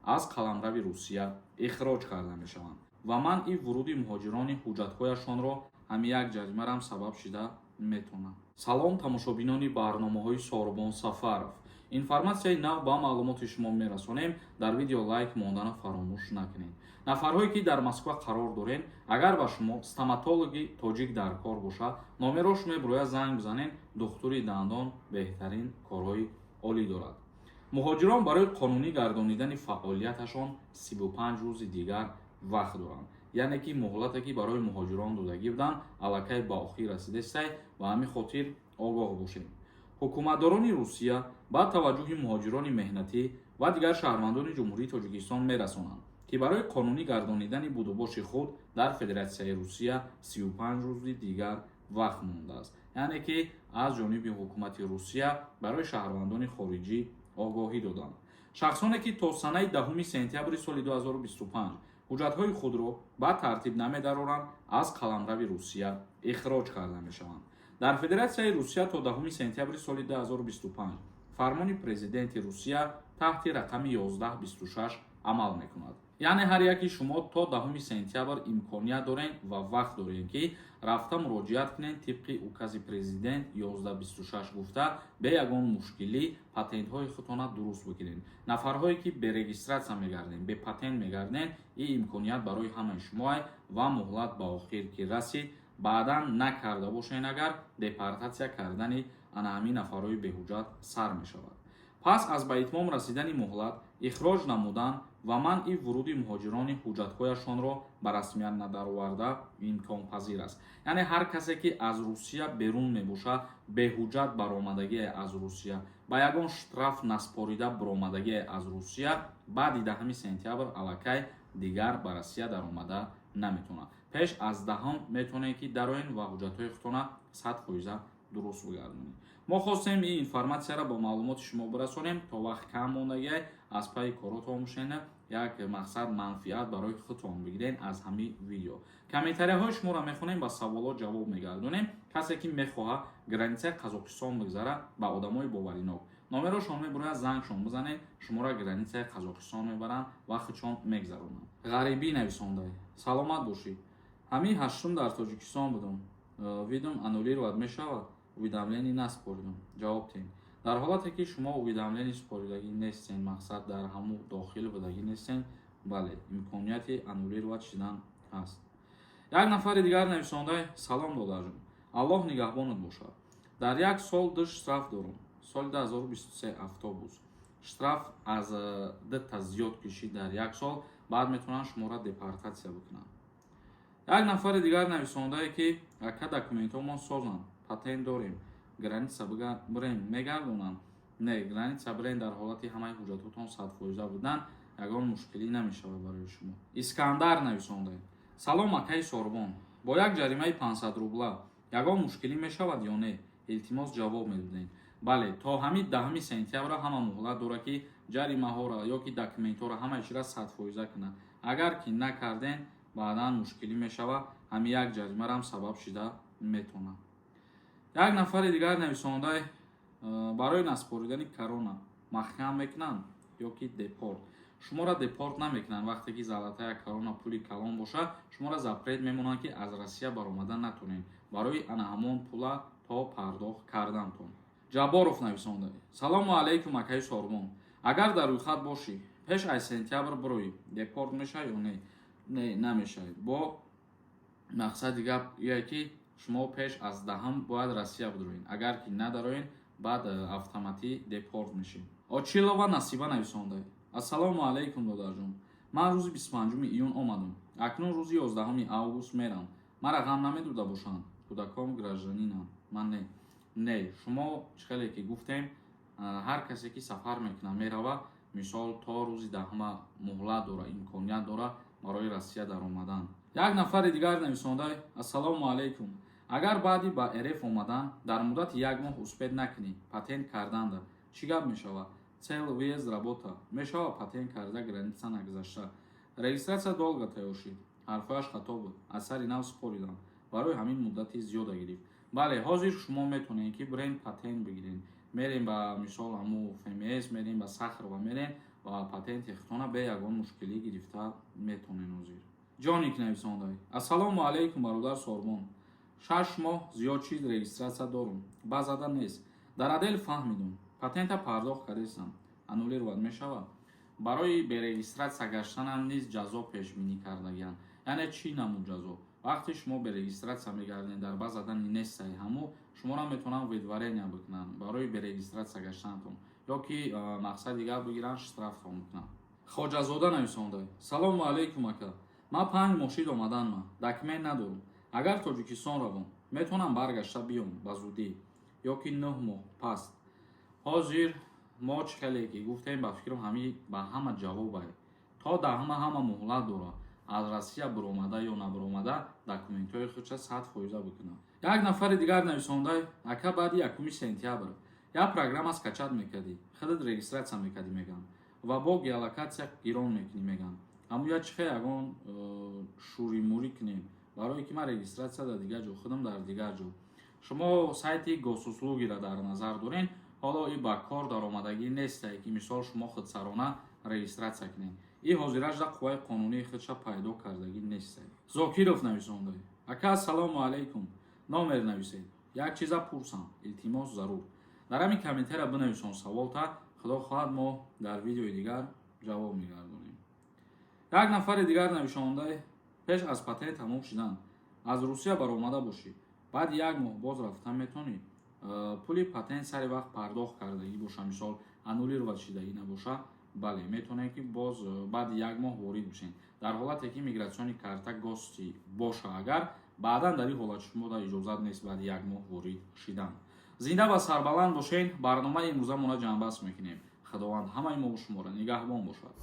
аз қаламрави Русия ихроҷ карда мешаванд ва манъи вуруди муҳоҷирони ҳуҷҷатҳояшонро ҳамин як ҷаримарам сабаб шида метавонад. Салом, тамошобинони барномаҳои Сорбон Сафаров. Информатсияи нав ба маълумоти шумо мерасонем. Дар видео лайк мондана фаромӯш накунед. Нафарҳое, ки дар Москва қарор дорен, агар ба шумо стоматологи тоҷик дар кор бошад, номерош мебирояд, занг бизанед. Духтури дандон беҳтарин корҳои олӣ дорад. Муҳоҷирон барои қонунӣ гардонидани фаъолияташон 35 рӯзи дигар вақт доранд, яъне ки муҳлате, ки барои муҳоҷирон додагӣ буданд, аллакай ба охир расидестай. Ба ҳамин хотир огоҳ бошед. Ҳукуматдорони Русия ба таваҷҷӯҳи муҳоҷирони меҳнатӣ ва дигар шаҳрвандони Ҷумҳурии Тоҷикистон мерасонанд, ки барои қонунӣ гардонидани будубоши худ дар Федератсияи Русия 35 рӯзи дигар вақт мондааст. Яъне ки аз ҷониби ҳукумати Русия барои шаҳрвандони хориҷӣ огоҳӣ доданд. Шахсоне, ки то санаи 10 сентябри соли 2025 ҳуҷҷатҳои худро ба тартиб намедароранд, аз қаламрави Русия ихроҷ карда мешаванд. Дар Федератсияи Русия то 10 сентябри соли 2025 фармони президенти Русия таҳти рақами 1126 амал мекунад. Яъне ҳар яки шумо то 10 сентябр имконият дорен ва вақт дорем, ки рафта муроҷиат кунед. Тибқи укази президент 1126 гуфта, бе ягон мушкилӣ патентҳои худтона дуруст бикунед. Нафарҳое, ки бе регистрация мегарден, бе патент мегарден, ин имконият барои ҳамаи шумоа ва муҳлат ба охир ки расид, баъдан накарда бошен агар, депортатсия кардани ана ҳамин нафарҳои беҳуҷҷат сар мешавад. Пас аз ба итмом расидани муҳлат, ихроҷ намудан ва манъи вуруди муҳоҷирони ҳуҷҷатҳояшонро ба расмият надароварда имконпазир аст. Яъне ҳар касе, ки аз Русия берун мебошад, беҳуҷҷат баромадагие аз Русия, ба ягон штраф наспорида баромадагие аз Русия, баъди 10 сентябр аллакай дигар ба Россия даромада наметавонад. Пеш аз 10-м метавонед, ки дароен ва ҳуҷҷатҳои худтона 100% дуруст бигардонед. Мо хостем ин информатсияро ба маълумоти шумо бирасонем. То вақт кам мондагиай, аз пайи коротон бошена, як мақсад манфиат барои худтон бигирен аз ҳамин видео. Комментарияҳои шуморо мехонем, ба саволот ҷавоб мегардонем. Касе, ки мехоҳад границаи Қазоқистон бигзара, ба одамои боваринок номерошон мебурояд, зангшон бизанед, шуморо границаи Қазоқистон мебаранд ва худшон мегзаронанд. Ғарибӣ нависондай: «Саломат бошӣ. Ҳамин 8-ум дар Тоҷикистон будум, визам аннулировать мешавад? Уведомление наспоридам, ҷавоб тем». Дар ҳолате, ки шумо уведомление споридагӣ нестен, мақсад, дар ҳамун дохил будагӣ нестен, бале, имконияти аннулировать шудан ҳаст. Як нафари дигар нависондай: «Салом, додарҷон, Аллоҳ нигаҳбонат бошад. Дар як сол ду штраф дорам, соли 2023 автобус штраф аз дута зиёд кишид дар як сол, баъд метавонанд шуморо депортатсия бикунанд». Як нафари дигар нависондае, ки «Ака, документҳомон созанд, патент дорем, граница бирем, мегардонанд?» Не, граница бирем, дар ҳолати ҳамаи ҳуҷҷатҳотон 100% будан, ягон мушкилӣ намешавад барои шумо. Искандар нависонда: «Салом, акаи Сорбон, бо як ҷаримаи 500 рубла ягон мушкилӣ мешавад ё не? Илтимос, ҷавоб медодем». Бале, то ҳамин 10 сентябра ҳама муҳлат дорад, ки ҷаримаҳоро ё ки документҳоро, ҳамаи чиро 100% кунад. Агар ки накарден, баъдан мушкилӣ мешавад. Ҳамин як ҷаримарам сабаб шида метавонад. Як нафари дигар нависондай: «Барои наспоридани корона маҳкам мекунанд ё ки депорт?» Шуморо депорт намекунанд. Вақте ки золотая корона пули калон бошад, шуморо запрет мемонанд, ки аз Россия баромада натонед барои ана ҳамон пула то пардохт кардантон. Ҷабборов нависонда: «Салому алайкум, акаи Сорбон. Агар дар рӯйхат бошӣ, пеш аз сентябр бироӣ, депорт мешавӣ ё не?» Не, намешавӣ. Бо мақсади гап ие, ки шумо пеш аз 10-м бояд Россия бидароед. Агар ки надароед, баъд автоматӣ депорт мешед. Очилова Насиба нависонда: «Ассалому алайкум, додарҷон. Ман рӯзи 25 июн омадам, акнун рӯзи 11 август мерам. Мара ғам намедода бошанд? Кӯдаком гражданинам, ман не». Не, шумо чӣ хеле ки гуфтем, ҳар касе, ки сафар мекунад, мерава, мисол, то рӯзи 10-ма муҳлат дора, имконият дора барои Россия даромадан. Як нафари дигар нависонда: «Ассалому алайкум. Агар баъди ба РФ омадан дар муддати як моҳ успеть накунӣ патент карданда, чӣ гап мешавад? Цель въезд работа, мешавад патент карда граница нагузашта? Регистрация долго тайёр шид, ҳарфояш хато буд, аз сари нав супоридам, барои ҳамин муддати зиёда гирифт». Бале, ҳозир шумо метавонед, ки бирен патент бигирен. Мерем ба, мисол, ҳаму ФМС мерем, ба Сахарова мерем. Ва патенти худтона бе ягон мушкилӣ гирифта метонен. Ҳозир Ҷоник нависондай: «Ассалому алайкум, бародар Сорбон. 6 моҳ зиёд чиз регистрация дорум, баъзада нест. Дар отдел фаҳмидум, патента пардохт кардестам, аннулировать мешавад?» Барои бе регистрация гаштанам низ ҷазо пешбинӣ кардагианд. Яъне чӣ намуд ҷазо? Вақте шумо бе регистрация мегардед, дар база данные нестай, ҳамо шуморо метавонанд выдворение бикунанд барои бе регистрация гаштанатон ё ки мақсад дигар бигиранд, штрафтон бикунанд. Хоҷазода нависонда: «Салому алайкум, ака. Ман 5 моҳ шид омаданма, документ надорум. Агар Тоҷикистон равом, метавонам баргашта биём ба зудӣ ё ки 9 моҳ пас?» Ҳозир мо чӣ хеле ки гуфтем, ба фикрам, ҳами ба ҳама ҷавобае. То дар ҳама муҳлат дора. Аз Россия биромада ё набиромада, документҳои худша 100% бикунад. Як нафари дигар нависонда: «Ака, баъди 1 сентябр як программа скачать мекардӣ, худат регистрация мекардӣ, меган, ва бо геолокация гирон мекунӣ, меган. Аммо я чихе ягон шӯримурӣ кунем, барое ки ман регистрация дар дигар ҷо, худам дар дигар ҷо?» Шумо сайти Госуслугиро дар назар дорен. Ҳоло и ба кор даромадагӣ нестае, ки мисол шумо худсарона регистрация кунед. И ҳозиражда қувваи қонунии худша пайдо кардагӣ нестае. Зокиров нависонда: «Ака, ассалому алайкум, номер нависед, як чиза пурсам, илтимос, зарур». Дар ҳамин комментария бинависон саволта, худо хоҳад, мо дар видеои дигар ҷавоб мегардонем. Як нафари дигар навишонда: «Пеш аз патент тамом шудан аз Русия баромада бошӣ, баъди як моҳ боз рафта метавонӣ? Пули патент сари вақт пардохт кардагӣ боша, мисол, аннулировать шидагӣ набоша, бале, метавонем, ки боз баъди як моҳ ворид бишем, дар ҳолате ки миграционный карта гости боша. Агар баъдан дар ин ҳолат шумо дар иҷозат нест баъди як моҳ ворид шидан. Зинда ва сарбаланд бошед. Барномаи имрӯзамона ҷамъбаст мекунем. Худованд ҳамаи мову шуморо нигаҳбон бошад.